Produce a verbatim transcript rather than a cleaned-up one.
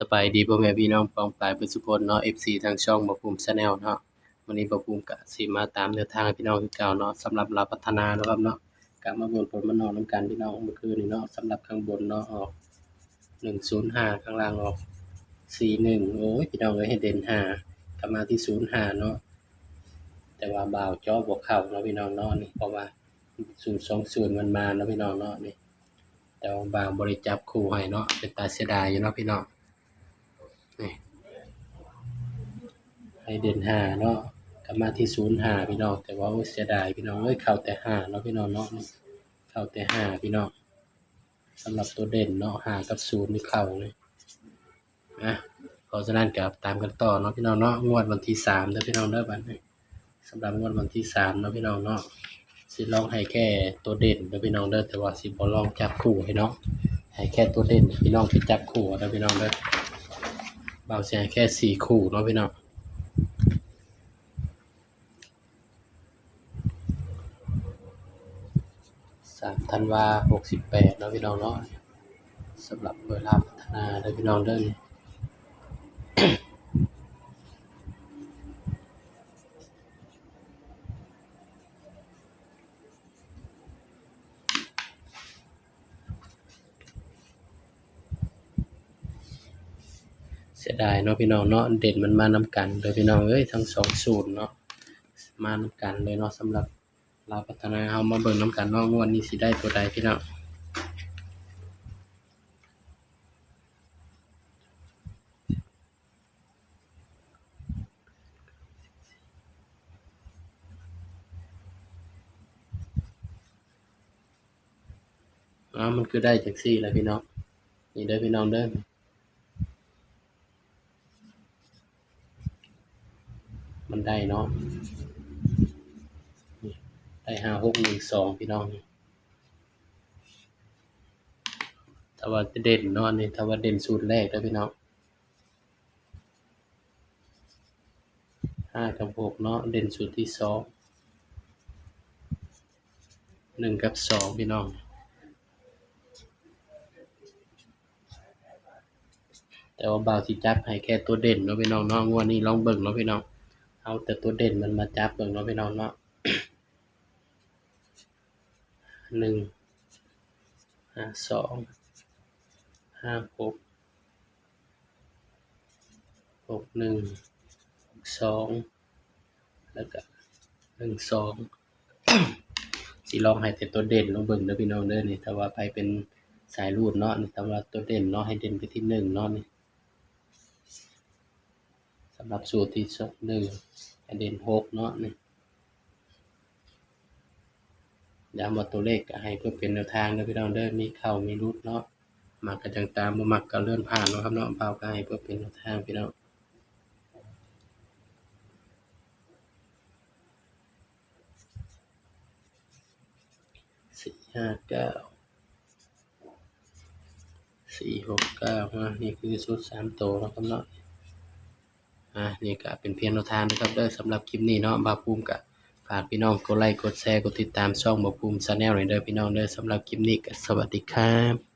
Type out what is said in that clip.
สบายดีพ่อแม่พี่น้องปองปายเบิดสุคนเนาะ เอฟซี ทางช่องบ่าวภูมิ Channel เนาะ มื้อนี้บ่าวภูมิกะสิมาตามแนวทางให้พี่น้องคือเก่าเนาะ สำหรับลาวพัฒนาเนาะครับเนาะ กะมาเบิ่งผลมันออกนำกันพี่น้อง เมื่อคืนนี้เนาะ สำหรับข้างบนเนาะ ออก หนึ่งศูนย์ห้า ข้างล่างออก สี่หนึ่ง โอ้ย พี่น้องเอ้ย ให้เด่น ห้า กะมาที่ ศูนย์ห้า เนาะ แต่ว่าบ่าวเจาะบ่เข้าเนาะพี่น้องเนาะ นี่ เพราะว่า ศูนย์สองศูนย์ มันมาเนาะพี่น้องเนาะ นี่ แต่ว่าบ่าวบ่ได้จับคู่ให้เนาะ เป็นตาเสียดายอยู่เนาะพี่น้อง นี่ ให้เด่น ห้า เนาะ กะมาที่ ศูนย์ห้า พี่น้อง แต่ว่า โอ้ย เสียดายพี่น้องเอ้ย เข้าแต่ ห้า เนาะพี่น้องเนาะ เข้าแต่ ห้า พี่น้อง สำหรับตัวเด่นเนาะ ห้า กับ ศูนย์ นี่เข้าเลย อ่ะ เพราะฉะนั้นกะตามกันต่อเนาะพี่น้องเนาะ งวดวันที่ สาม เด้อพี่น้องเด้อ บัดนี้ สำหรับงวดวันที่ สาม เนาะพี่น้องเนาะ สิลองให้แค่ตัวเด่นเด้อพี่น้องเด้อ แต่ว่าสิบ่ลองจับคู่ให้เนาะ ให้แค่ตัวเด่น พี่น้องไปจับคู่เอาเด้อพี่น้องเด้อ บ่าวสิให้แค่ สี่ คู่เนาะพี่น้อง สาม ธันวา หกสิบแปด เนาะพี่น้องเนาะ สำหรับเบอร์ลาวพัฒนาเด้อพี่น้องเด้อ เสียดายเนาะพี่น้องเนาะ เด่นมันมานำกันเลยพี่น้องเอ้ย ทั้งสองศูนย์เนาะ มานำกันเลยเนาะ สำหรับลาวพัฒนา เฮามาเบิ่งนำกันเนาะ งวดนี้สิได้ตัวใดพี่น้อง อ้าว มันคือได้จังซี่ล่ะพี่น้อง นี่เด้อพี่น้องเด้อ มันได้เนาะ นี่ ได้ ห้าหกหนึ่งสอง พี่น้อง ถ้าว่าเด่นเนาะ นี่ ถ้าว่าเด่นสูตรแรกเด้อพี่น้อง ห้า กับ หก เนาะ เด่นสูตรที่สอง หนึ่ง กับ สอง พี่น้อง แต่ว่าบ่าวสิจับให้แค่ตัวเด่นเนาะพี่น้องเนาะ งวดนี้ลองเบิ่งเนาะพี่น้อง เอาแต่ตัวเด่นมันมาจับเบิ่งเนาะพี่น้องเนาะ หนึ่ง ห้าสอง ห้าหก หกหนึ่ง หกสอง แล้วก็ หนึ่งสอง สิลองให้แต่ตัวเด่นลองเบิ่งเด้อพี่น้องเด้อ นี่ ถ้าว่าไผเป็นสายรูดเนาะ นี่ ถ้าว่าตัวเด่นเนาะ ให้เด่นไปที่ หนึ่ง เนาะ นี่ สำหรับสูตรที่สอง หนึ่ง ให้เด่น หก เนาะ นี่ ย้ำว่าตัวเลขก็ให้เพื่อเป็นแนวทางเด้อพี่น้องเด้อ มีเข้ามีหลุดเนาะ มักก็จั่งตาม บ่มักก็เลื่อนผ่านเนาะครับเนาะ บ่าวก็ให้เพื่อเป็นแนวทางพี่น้อง สี่ห้าเก้า สี่หกเก้า อ่ะ นี่คือชุดสามตัวเนาะครับเนาะ อ่ะ นี่ก็เป็นเพียงแนวทางนะครับเด้อ สำหรับคลิปนี้เนาะ บ่าวภูมิก็ฝากพี่น้องกดไลค์ กดแชร์ กดติดตามช่องบ่าวภูมิ Channel หน่อยเด้อพี่น้องเด้อ สำหรับคลิปนี้ก็สวัสดีครับ